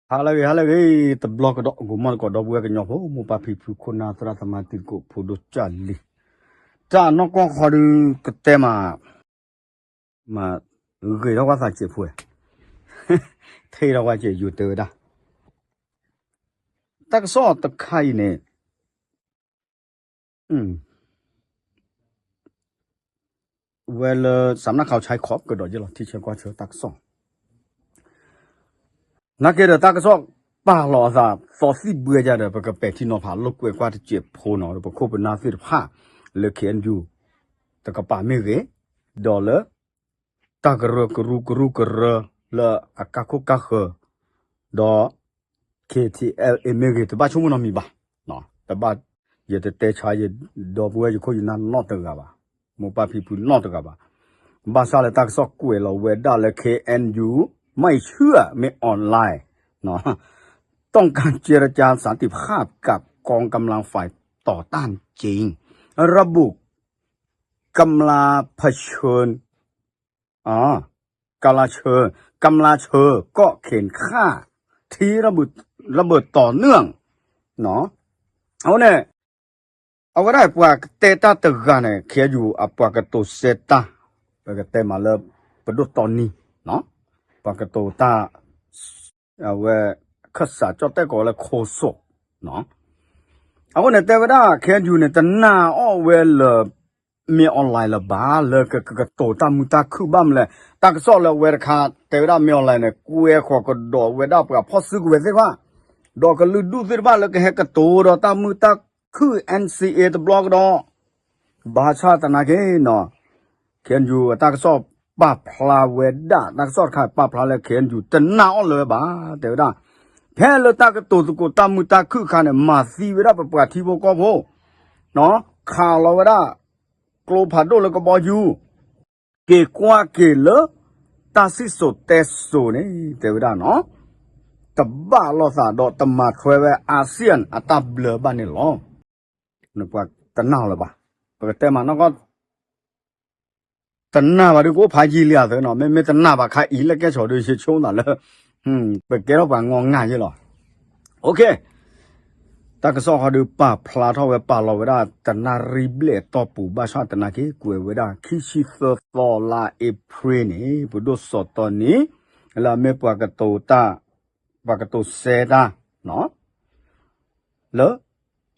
ဟါလၢအဂ့ၤ ဟါလၢအဂ့ၤ တဘျီကဒီး ဂီၤမီၢ်တကိး ဒီပုၢ်ဝဲၢ်ကညီဖိ မိၢ်ပၢ်ဖံဖု ခိၣ်နၢ် သရၣ်သမါ တံၤသကိး ဖိဒိၣ်ကၢ်လံၤ, တၢ်နီၢ်ကီၢ်ဃီဒုး ကတဲမး, မၤဂ့ၤထီၣ်ကွၢ်သးစဲးဖိဝဲ, ထဲထီၣ်ကွၢ်စဲးယိၤတဲဝဲဒၣ်, တၢ်ကစီၣ်တခါအံၤန့ၣ် ဝဲလၢ စးမနၣ်ခးဆဲးခီကဒီးယဲလီၤ ထံဆၢကီၢ်ဆၢတၢ်ကစီၣ် နာ်က့ဒီးတၢ်ကစီၣ်ပာ်လီၤအသး သီသံၣ်ဘှဲယါဒီး ပကပဲာ်ထံနီၤဖးလိာ်ကွဲကွၢ်တစဲးဖိနီၤ ပခိၣ်ပနၢ်သ့ၣ်တဖၣ် လၢ K N U တကပၤမ့ၢ်ဂ့ၤ, ဒီးလၢ တၢ်ကရၢကရိကရူၢ်ကရၢ လၢအကါခိၣ်ကါဃၢၤ, ဒီး K T L A မ့ၢ်ဂ့ၤ တဘၣ်ဆိကမိၣ်နီတမံၤဘၣ်, တဘၣ် ယတတဲဆါယဒီပုၢ်ဝဲၢ်ယခိၣ်ယနၢ်နီတဂၤဘၣ်, မိၢ်ပၢ်ဖံဖုနီတဂၤဘၣ်, ဘၣ်ဆၣ်လၢတၢ်ကစီၣ်ကွဲးလီၤဝဲဒၣ်လၢ K N U မ့ၢ်ဆူၣ်မ့ၢ် online ต้องการเจรจาสันติภาพกับกองกำลังฝ่ายต่อต้านจริง ระบุกำลังเผชิญ กำลังเชิญ กำลังเชิญ ก็เข็นฆ่า ทิ้งระเบิด ระเบิดต่อเนื่อง အဃိန့ၣ် အဝဲဒၣ်ပှၤကတဲတၢ်တဂၤန့ၣ် K N U အပှၤကတိၤစဲတၢ်, ပကတဲမးလၢ ပဒိၣ်တီနံ, ပှၤကတိၤတၢ်, အဝဲ ခၢၣ်စးကၠီၣ်တဲၣ်ကိးဝဲလၢခိစိး အဃိန့ၣ် တဲဝဲဒၣ် K N U န့ၣ် တနာ်အီၣ်ဝဲလၢ မ့ၢ် online လၢၤဘၣ် လၢကကတိၤတၢ်မုာ်တၢ်ခုၣ်ဘၣ်မနုၤလဲၣ်. တၢ်ကစီၣ်လၢအဝဲတခါ တဲဝဲဒၣ်မ့ၢ် online န့ၣ် ကွဲဃီၤကဒီးဝဲဒၣ်ပှၤဖီၣ်စုကဝဲၤသ့ၣ်တဖၣ်, ဒီးကလုာ်ဒူၣ်သ့ၣ်တဖၣ်လၢကဟဲကတိၤဒီးတၢ်မုာ်တၢ်ခုၣ် N C A တဘျီကဒီး, ဘၣ်ဆၣ်သနာ်က့နီၤ K N U အတၢ်ကစီၣ်ပာ်ဖျါဝဲဒၣ် တၢ်ကစီၣ်တခါပာ်ဖျါလၢ K N U တနာ်အီၣ်လၢၤဘၣ် တဲဝဲဒၣ်, ဖဲလၢတၢ်ကတိၤသကိးတၢ်မုာ်တၢ်ခုၣ်အခါန့ၣ် မၤသံဝဲဒၣ်ပပှၤထံဖိကီၢ်ဖိ, ခးလီၤဝဲဒၣ် ကျိဖးဒိၣ်လၢကဘီယူၤ, က့ၤကွၢ်က့ၤလၢ တၢ်စံၣ်စိၤတဲစိၤန့ၣ် တဲဝဲဒၣ်နီၤ, တဘၣ်လိာ်သးဒီးတမၤထွဲဝဲ ASEAN အတၢ်ဘျၢဘၣ်န့ၣ်လီၤ. ပှၤတနာ်လၢၤဘၣ်, ပကတဲမးနီၢ်ကီၢ် တနာ်ဘၣ်ဒုးကအိၣ်ဖးယံာ်လံအသးနီၤ, မ့မ့ၢ်တနာ်ဘၣ်ခါအံၤလၢကဲဆိးဒုး ယဆိကမိၣ်သးလၢ ပကဲထီၣ်ပှၤငီၢ်ငါယဲလီၤ. တၢ်ကစီၣ်ဃီဒုးပာ်ဖျါထီၣ်ဝဲပာ်လီၤဝဲဒၣ် တနၣ်ရံၣ်ဘျဲၣ်အတီၢ်ပူၤ ဘၣ်ဆၣ်သနာ်က့ ကွဲးဝဲဒၣ် ခံဆံသၢသီလါအ့ဖြ့န့ၣ် ပဒိၣ်စီၤတီနံ လၢအမ့ၢ်ပှၤကတိၤတၢ် ပှၤကတိၤစဲတၢ် လၢ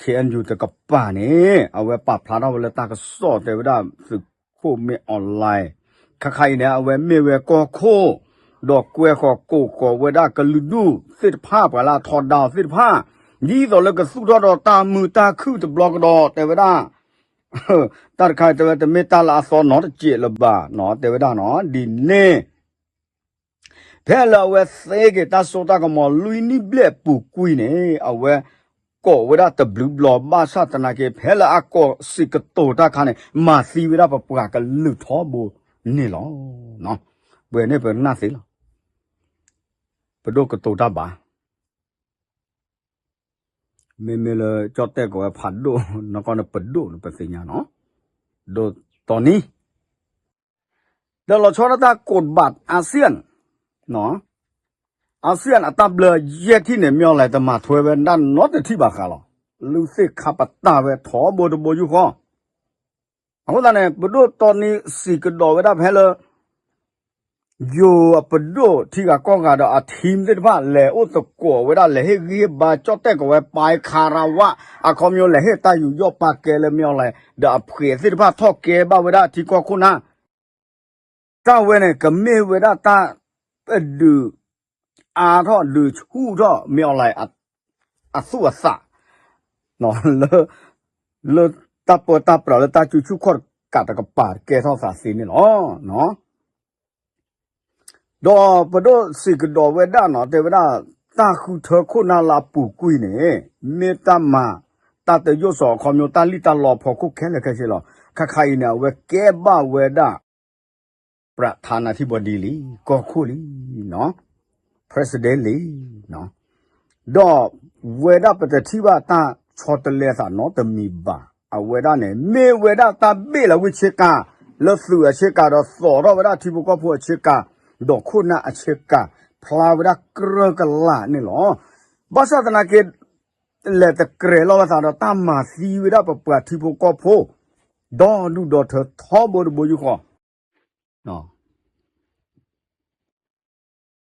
K N U တကပၤန့ၣ် အဝဲပာ်ဖျါထီၣ်ဝဲလၢတၢ်ကစီၣ်တဲဝဲဒၣ် သုးခိၣ်မ့ၢ် online ခါခါအံၤန့ၣ် အဝဲမ့ၢ်ဝဲကီၢ်ခိၣ် ဒီးကွဲဃီၤကိးဃီၤဝဲဒၣ်ကလုာ်ဒူၣ်သ့ၣ်တဖၣ် ပှၤလၢအထီဒါအီၤသ့ၣ်တဖၣ် ဒ်သိးလၢကသူၣ်ထီၣ်ဒီးတၢ်မုာ်တၢ်ခုၣ်တဘျီကဒီး တဲဝဲဒၣ် တၢ်တခါအံၤတဲဝဲ တမ့ၢ်တၢ်လၢအသီနီတစဲးလၢၤဘၣ်နီၤ တဲဝဲဒၣ်နီၤ ဒ်န့ၣ် ဖဲလၢအဝဲသ့က့ၤတၢ်စိတၢ်ကမီၤလွံၢ်နံၣ်ဘျဲၣ်ပူၤကွံာ်န့ၣ် အဝဲကိးဝဲဒၣ်တဘျုးဘျီဘၣ်ဆၣ်သနာ်က့ ဖဲလၢအကိးစံးကတိၤတၢ်ခါန့ၣ် မၤသံဝဲဒၣ်ပပှၤကလုာ်ထီဘိန့ၣ်လီၤ. ပှဲၤန့ၣ်ပနၢ်သ့လီၤ. ပဒိၣ်ကတိၤတၢ်ဘၣ် မ့မ့ၢ်လၢကၠီၣ်တဲၣ်ကိးဝဲဖးဒိၣ် နီၢ်ကီၢ်န့ၣ်ပဒိၣ်န့ၣ် ပသ့ၣ်ညါနီၤ ဒိၣ်တီနံ ဒီးလီၤဆီဒၣ်တၢ်ကိးဘး ASEAN ASEAN အတၢ်ဘျၢယဲၢ်ထံၣ်န့ၣ် မ့ၢ်အီၤလဲၣ် တမၤထွဲဝဲဒၣ်နီတထံၣ်ဘၣ်ဃးလီၤ. လူၤသ့ၣ်ခါပတာ်ဝဲထီဘိတဘိယူၢ်ဃီ အဃိသတးန့ၣ် ပဒိၣ်တီနံစံးကဒီးဝဲဒၣ်ဖဲလၢ ယိၤအပဒိၣ်ထံဂၤကီၢ်ဂၤဒီးအ team သ့ၣ်တဖၣ် လဲၤအိၣ်သကိးဝဲဒၣ် လဲၤဟ့ၣ်ဂံၢ်ဟ့ၣ်ဘါ ကၠီၣ်တဲၣ်ကိးဝဲ ပၢ်ခါရဝ အခီပညီ လဲၤဟ့ၣ်တၢ်ယူးယီၣ်ပာ်ကဲလၢမ့ၢ်အီၤလဲၣ် ဒီးအဖှဲးသ့ၣ်တဖၣ်ထီၣ်ကဲဘၣ်ဝဲဒၣ်ထံကီၢ်ခိၣ်နၢ် တၢ်ဝဲန့ၣ် ကမ့ၢ်ဝဲဒၣ်တၢ် ဒုးအါထီၣ် ဒုးဆူၣ်ထီၣ် မ့ၢ်အီၤလဲၣ် အသူၣ်အသး လၢ လၢတၢ်ပၢတၢ်ပြးလၢတၢ်စုဆူၣ်ခီၣ်ကးတကပၤ ကဲထီၣ်သးသ့န့ၣ်လီၤ. ဒီးပဒိၣ်စံးကဒီးဝဲဒၣ်နီၤ တဲဝဲဒၣ် တၢ်ဃုထၢခိၣ်နၢ်လၢအပူၤကွံာ်န့ၣ် မ့ၢ်တၢ်မၤ တၢ်တယိၣ်စီၤအခီပညီ တၢ်လံၣ်တၢ်လီအဖီခိၣ်ခဲလၢာ်ခဲဆ့လီၤ. ခါခါအံၤန့ၣ် အဝဲကဲဘၣ်ဝဲဒၣ် ပြဌာနာธิบดี လံ ကီၢ်ခိၣ်လံ president လံ ဒီးဝဲဒၣ်ပတထံၣ်ဘၣ်တၢ်ဆီတလဲအသးနီတမံၤဘၣ်. အဝဲဒၣ်န့ၣ် မ့ၢ်ဝဲဒၣ်တၢ်ဘ့ၣ်လီၤဝံဆ့ကၤ လၢသုးအဆ့ကၤဒီးသိးထီၣ်ဝဲဒၣ်ထံဖိကီၢ်ဖိအဆ့ကၤ ဒီးခိၣ်နၢ်အဆ့ကၤ ဖျါဝဲဒၣ်ကြၢးကလာ်န့ၣ်လီၤ. ဘၣ်ဆၣ်သနာ်က့ လဲၤတကြဲးလီၤဝဲသးဒီးတၢ်မၤသံဝဲဒၣ်ပပှၤထံဖိကီၢ်ဖိ ဒီဒူၣ်ဒီထၢထီဘိတဘိယူၢ်ဃီ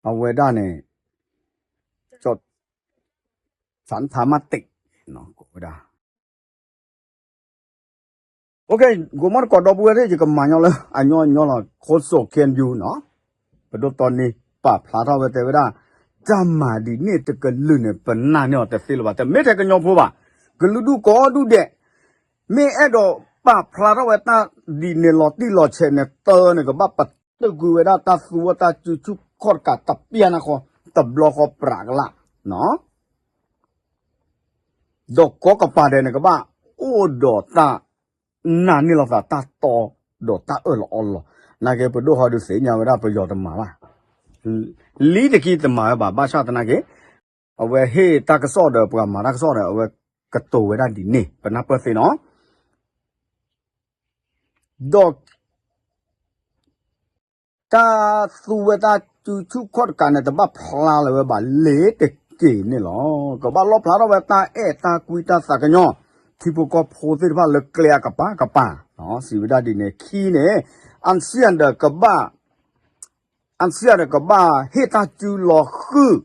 အဝဲဒၣ်န့ၣ် ကၠီ သးထါမးတ့ၢ် ကိးဝဲဒၣ် ဂိၤမီၢ်တကိးဒီပုၢ်ဝဲၢ်သ့ၣ် ယကမၤညီလၢအညီညီလီၤ ခိၣ်စိၣ် ခ့ၣ်အဲၣ်ယူၣ် နီၤ, ပဒိၣ်တီနံ ပာ်ဖျါထီၣ်ဝဲတဲဝဲဒၣ် တၢ်မၤဒ်န့ၣ်တကလုာ်န့ၣ် ပနာ်န့ၢ်အီၤတသ့လၢၤဘၣ်, တမ့ၢ်ထဲကညီဖိဘၣ်, ကလုာ်ဒူၣ်ကိးဒူၣ်ဒဲး မ့ၢ်အဲၣ်ဒိးပာ်ဖျါထီၣ်ဝဲတၢ်ဒ်န့ၣ်လီၤတံၢ်လီၤဆဲးန့ၣ် တၢ်န့ၣ်ကဘၣ်ပတုာ်ကွံာ်ဝဲဒၣ်တၢ်သူဝဲတၢ်စုဆူၣ်ခီၣ်တကးတပျၢ်နၢ်ဃီ တဘျီဃီပြးကလာ် နီၤ ဒီးကိးကပၤဒဲးန့ၣ်ကဘၣ်အိၣ်ဒီးတၢ်နာ်န့ၢ်လီၤသးတၢ်တီဒီးတၢ်အၢၣ်လီၤအီလီၤ, နာ်က့ပဒိၣ်ဃီဒုးသ့ၣ်ညါဝဲဒၣ်ပယီၤတမၤဘၣ်, လံတက့ၢ်တမၤဝဲဘၣ်, ဘၣ်ဆၣ်သနာ်က့ အဝဲဟ့ၣ်တၢ်ကစီၣ်ဒီးပှၤမၤတၢ်ကစီၣ်ဒီး အဝဲကတိၤဝဲဒၣ်ဒ်န့ၣ် ပနၢ်ပၢၢ်သ့နီၤ ဒီး တၢ်သူဝဲတၢ်စုဆူၣ်ခီၣ်တကးန့ၣ် တဘၣ်ဖျါလၢၤဝဲဘၣ် လ့ၤတက့ၢ်န့ၣ်လီၤ. ကဘၣ်လီၣ်ဖျါထီၣ်ဝဲတၢ်အဲၣ်တၢ်ကွံတၢ်သးကညီၤ ထံဖိကီၢ်ဖိသ့ၣ်တဖၣ်လၢကျဲအကပၤကပၤ, စံးဝဲဒၣ်ဒ်န့ၣ် ခံန့ၣ် အစံၣ်ဒီးကဘၣ် အစံၣ်ဒီးကဘၣ် ဟ့ၣ်တၢ်စုလီၤဃုာ်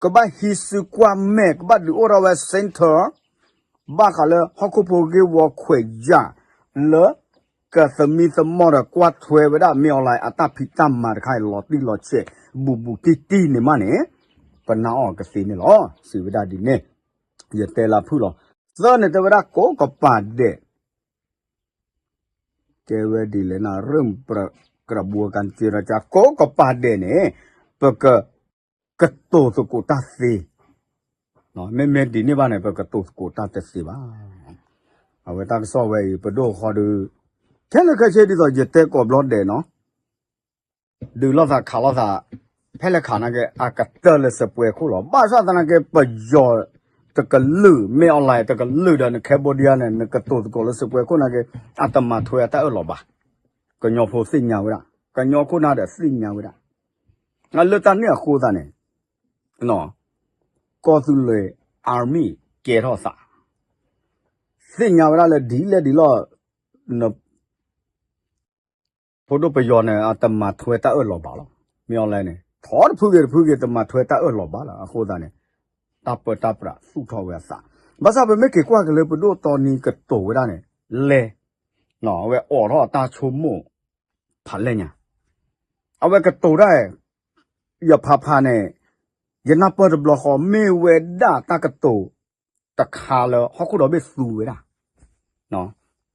ကဘၣ်ဟံးစုကွၢ်မဲာ် ကဘၣ်ဒုးအိၣ်ထီၣ်ဝဲ center ဘၣ်ဃးလၢဟီၣ်ခိၣ်ဖိဂ့ၢ်ဝီခွဲးယာ် လၢကသမံသမိးဒီးကွၢ်ထွဲဝဲဒၣ် မင်းအောင်လှိုင် အတၢ်ဖံးတၢ်မၤတခါအံၤ လီၤတံၢ်လီၤဆဲး ဘူးဘူးတံၢ်တံၢ်န့ၣ်မးန့ၣ် ပနာ်အီၤကသ့န့ၣ်လီၤ. စံးဝဲဒၣ်ဒ်န့ၣ် ယတဲလၢဖုၣ်လီၤ. သၢန့ၣ်တဲဝဲဒၣ်ကိးကပၤဒဲး တဲဝဲဒ်လဲၣ်န့ၣ် ရၢၢ် ကရဘူးကၣ်စ့ရကၠါ ကိးကပၤဒဲးန့ၣ် ပက ကတိၤသကိးတၢ်သ့, မ့မ့ၢ်ဒ်န့ၣ်ဘၣ်န့ၣ် ပကတိၤသကိးတၢ်တသ့ဘၣ်. အဝဲတၢ်ကစီၣ်ဝဲအံၤ ပဒိၣ်ဃီဒီး ခဲလၢာ်ခဲဆ့ဒ်သိးယတဲကိးဘျီဒဲးနီၤ ဒုးလိာ်သးခးလိာ်သး ဖဲလဲၣ်ခးနာ်က့ အကတၢၢ်လၢစပွဲခိၣ်လီၤ. ဘၣ်ဆၣ်သနာ်က့ ပယီၤတကလုာ် မ့ၢ် online တကလုာ်ဒီး န Cambodia န့ၣ် နကတိၤသကိးလၢစပွဲခိၣ်နာ်က့ အတမၤထွဲအတၢ်အၢၣ်လီၤဘၣ်. ကညီဖိသ့ၣ်ညါဝဲဒၣ်, ကညီခိၣ်နၢ်ဒီးသ့ၣ်ညါဝဲဒၣ်. လၢတၢ်န့ၣ်အဃိသတးန့ၣ် ကီၢ်သူလ့ၤ army ကဲထီၣ်သး သ့ၣ်ညါဝဲဒၣ်လၢဒ်လဲၣ်ဒ်လဲၣ် ဖိဒိၣ်ပယီၤန့ၣ် အတမၤထွဲတၢ်အၢၣ်လီၤဘၣ်လီၤ. မ့ၢ်အီၤလဲၣ်န့ၣ် ထီတဖုဂ့ၤတဖုဂ့ၤ တမၤထွဲတၢ်အၢၣ်လီၤဘၣ်လီၤ. အဃိသတးန့ၣ် တၢ်ပၢတၢ်ပြးသူၣ်ထီၣ်ဝဲအသး. ဘၣ်ဆၣ်ပမ့ၢ်က့ၤကွၢ်က့ၤလၢပဒိၣ်တီနံကတိၤဝဲဒၣ်န့ၣ် လဲၤ အဝဲအိးထီၣ်အတၢ်ဆိကမိၣ် ဖးလဲၢ်ညါ အဝဲကတိၤတၢ် ယဖးဖးန့ၣ် ယနၢ်ပၢၢ်တဘျီဃီ မ့ၢ်ဝဲဒၣ်တၢ်ကတိၤတခါလၢ ဟီၣ်ခိၣ်ဒီဘ့ၣ်သူဝဲဒၣ်,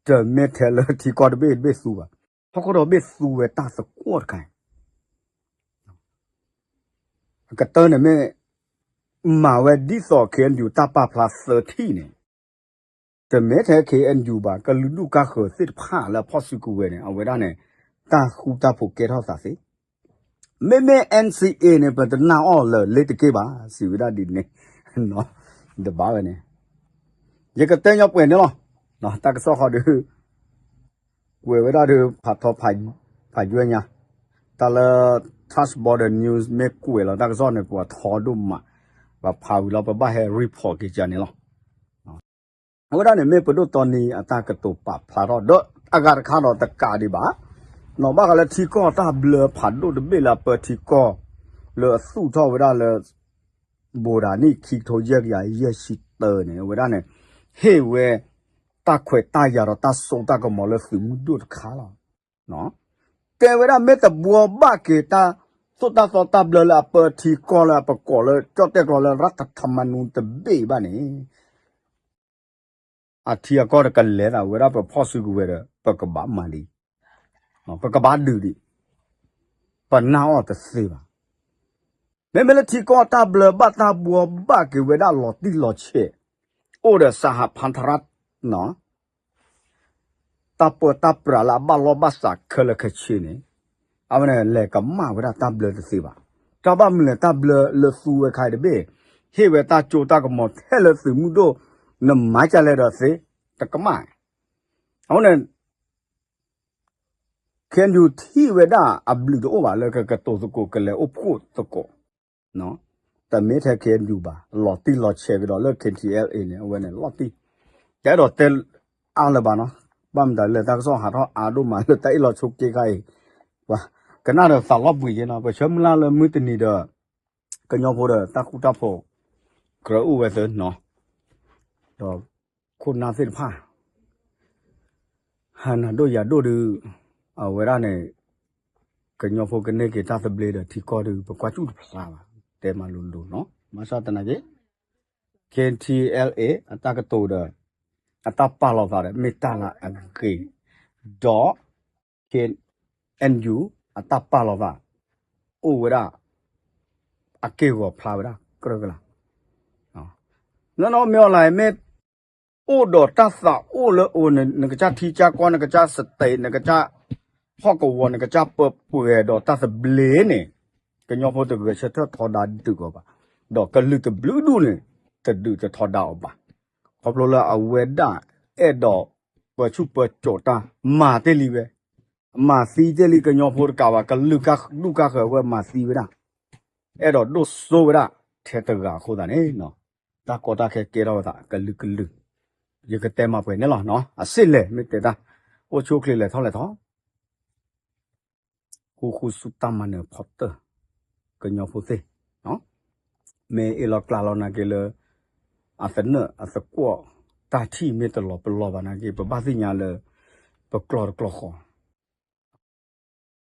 တမ့ၢ်ထဲလၢထံကီၢ်တဘ့ၣ်တဘ့ၣ်သူဘၣ်, ဟီၣ်ခိၣ်ဒီဘ့ၣ်သူဝဲတၢ်သကိးတခါအံၤ အကတၢၢ်န့ၣ်မ့ၢ် မၤဝဲဒ်သိး ခ့ၣ်အဲၣ်ယူၣ် တၢ်ပာ်ဖျါသၢထံၣ်န့ၣ် တမ့ၢ်ထဲ ခ့ၣ်အဲၣ်ယူၣ် ဘၣ်, ကလုာ်ဒူၣ်ကါဃၢၤသ့ၣ်တဖၣ်လၢအဖီၣ်စုကဝဲၤန့ၣ် အဝဲဒၣ်န့ၣ် တၢ်ဃူတၢ်ဖိးကဲထီၣ်သးသ့, မ့မ့ၢ် NCA န့ၣ် ပတနာ်အီၤလၢၤလ့ၤတက့ၢ်ဘၣ်, စံးဝဲဒၣ်ဒ်န့ၣ် တဘၣ်ဝဲန့ၣ် ယကတဲညီပှဲၤန့ၣ်လီၤ. တၢ်ကစီၣ်ဃီဒီး ကွဲးဝဲဒၣ်ဒီး ဖးထီ ဖးယွဲၢ်ညါ, တၢ်လၢ Touch Border News မ့ၢ်ကွဲးလီၤတၢ်ကစီၣ်န့ၣ် ပှၤထီဒိၣ်မး, ပဖးဝံၤလီၤ ပဘၣ်ဟဲ report က့ၤကန့ၣ်လီၤ. အဝဲဒၣ်န့ၣ်မ့ၢ်ပဒိၣ်တီနံအတၢ်ကတိၤပာ်ဖျါထီၣ် ဒီးအဂၤတခါဒီးတကးဒံးဘၣ်, နီၢ်ဘၣ်ဃးလၢထံကီၢ်တၢ်ဘျၢဖးဒိၣ်တဘ့ၣ်လၢအပၢထံကီၢ် လၢအသူၣ်ထီၣ်ဝဲဒၣ်လၢ ဘိးဒၣ်နံၣ်ခံကထိယဲၢ်ကယၤယဲၢ်ဆံတၢန့ၣ် အဝဲဒၣ်န့ၣ် ဟ့ၣ်ဝဲ တၢ်ခွဲးတၢ်ယာ်ဒီးတၢ်စိတၢ်ကမီၤလၢသုးမုၢ်ဒိၣ်တခါလီၤ. တဲဝဲဒၣ်မ့ၢ်တဘှီဘၣ်က့ၤတၢ်သိၣ်တၢ်သီတၢ်ဘျၢလၢအပၢထံကီၢ်လၢအပကိးလၢ ကၠီၣ်တဲၣ်ကျီလၢ ရၢထထမနူ တဘ့ၣ်ဘၣ်န့ၣ် အထံအကီၢ်တကလဲၤသးဝဲဒၣ်ပဖီၣ်စုကဝဲၤဒီး ပကဘၣ်မၤလံ, ပကဘၣ်ဒုးဒံး, ပနာ်အီၤတသ့ဘၣ်. မ့မ့ၢ်လၢထံကီၢ်တၢ်ဘျၢဘၣ်တၢ်ဘှီဘၣ်က့ၤဝဲဒၣ်လီၤတံၢ်လီၤဆဲး, အိၣ်ဒီး စဟပၣ်တရၣ် တၢ်ပၢတၢ်ပြးလၢအဘၣ်လီၢ်ဘၣ်စးခဲလၢာ်ခဲဆ့န့ၣ်, အဝဲန့ၣ်လဲၤကမၣ်ဝဲဒၣ်တၢ်ဘျၢတသ့ဘၣ်. တၢ်ဘၣ်မနုၤလဲၣ် တၢ်ဘျၢလၢသူဝဲခါအံၤတဘ့ၣ်, ဟ့ၣ်ဝဲတၢ်စိတၢ်ကမီၤထဲလၢသုးမုၢ်ဒိၣ်, နမၤကလဲၤဒီးသ့, တကမၣ်. အဃိန့ၣ် KNU ထံၣ်ဝဲဒၣ်အဘျုးတအိၣ်ဘၣ်လၢကကတိၤသကိး ကလဲၤအိၣ်ဖှိၣ်သကိး, တမ့ၢ်ထဲ KNU ဘၣ်, လီၤတံၢ်လီၤဆဲးကဒီးလၢ KTLA န့ၣ် အဝဲန့ၣ်လီၤတံၢ်, ယအဲၣ်ဒိးတဲအါလၢၤဘၣ်နီၤ, ဘၣ်မတၤလဲၣ် တၢ်ကစီၣ်ဟးထီၣ်အါဒိၣ်မးလၢတၢ်အ့ၣ်လိာ်ဆိးက့ခါအံၤ, ပှၤကနၣ်ဒီးသးလီၤဘှံးက့နီၤ, ပဆၢမုၢ်လၢ်လၢမုၢ်တနံၤဒီး ကညီဖိဒီးတၢ်ဃူတၢ်ဖိး ကြၢးအိၣ်ဝဲသ့နီၤ, ဒီးခိၣ်နၢ်သ့ၣ်တဖၣ် ဟးနၤဒိၣ်ယၤဒိၣ်ဒုး, အဝဲဒၣ်န့ၣ် ကညီဖိကန့ၢ်က့ၤတၢ်သဘျ့ဒီးထံကီၢ်ဒုး ပကွၢ်စူၣ်တဖျါဘၣ်, တဲမးလိၤလိၤနီၤ, ဘၣ်ဆၣ်သနာ်က့ KTLA အတၢ်ကတိၤဒီး အတၢ်ပာ်လီၤသးဒီး မ့ၢ်တၢ်လၢအဂ့ၤ, ဒီး KNU အတၢ်ပာ်လီၤသး အိၣ်ဝဲဒၣ် အက့ၢ်အဂီၤဖျါဝဲဒၣ်ကြၢးကလာ်, နီၢ်နီၢ်မ့ၢ်အီၤလၢ မ့ၢ်အိၣ်ဒီးတၢ်သးအိၣ်လၢအိၣ်န့ၣ် နကစၢ်ထံကၢ်ကီၢ် နကစၢ် state နကစၢ်ဟီၣ်ကဝီၤ နကစၢ်ပၢၤပှဲၤဒီးတၢ်သဘျ့န့ၣ် ကညီဖိတဂဲၤဆၢထၢၣ်ထီဒါဒုးအီၤဘၣ်, ဒီးကလုာ်တဘျုးဒူၣ်န့ၣ် တဒုးတထီဒါအီၤဘၣ်, ခီဖျိလၢအဝဲဒၣ်အဲၣ်ဒိးပၢဆူၣ်ပၢစိးတၢ် မၤတ့ၢ်လံဝဲ, မၤသံတ့ၢ်လံကညီဖိတကးဘၣ် ကလုာ်ကၢ်ဒူၣ်ကၢ်ဃၢၤဝဲမၤသံဝဲဒၣ်, အဲၣ်ဒိးဒိၣ်စိဝဲဒၣ်ထဲတဂၤအဃိသတးန့ၣ် တၢ်ကီတၢ်ခဲကဲထီၣ်ဝဲသးကလုာ်ကလုာ်, ယကတဲမၤပှဲၤန့ၣ်လီၤ, အစ့လဲၣ် မ့ၢ်တဲတၢ် အိၣ်ဆူၣ်အိၣ်ချ့လဲၤထီၣ်လဲၤထီၣ် ဃူဃူဆူတၢ်မၤနၢၤဖီတၢၢ် ကညီဖိသ့ၣ်, မ့ၢ်အ့ၣ်လီၤကျါလီၤနာ်က့လၢ အသနၢၣ်အသကွီၢ် တၢ်ထံၣ်မ့ၢ်တလီၤပလီၢ်ဘၣ်နာ်က့ ပဘၣ်သ့ၣ်ညါလၢ ပကျီၢ်တကျီၢ်ဃီ ပကျီၢ်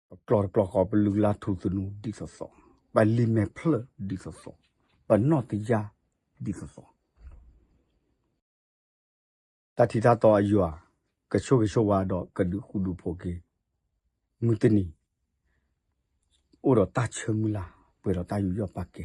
တကျီၢ်ဃီ ပလုၢ်လၢ်ထူသနူဒ်သိးသိး, ပလံာ်မဲာ်ဖျၢၣ်ဒ်သိးသိး, ပနီၢ်တယၢ်ဒ်သိးသိး တၢ်ထံးတၢ်တီအယွၤ ကဆိၣ်ဂ့ၤဆိၣ်ဝါဒီးကဒုးဃူဒုးဖိးက့ၤ, မုၢ်တနံၤ အိၣ်ဒီးတၢ်ဆၢမုၢ်လၢ် ပှဲၤဒီးတၢ်ယူးယီၣ်ပာ်ကဲ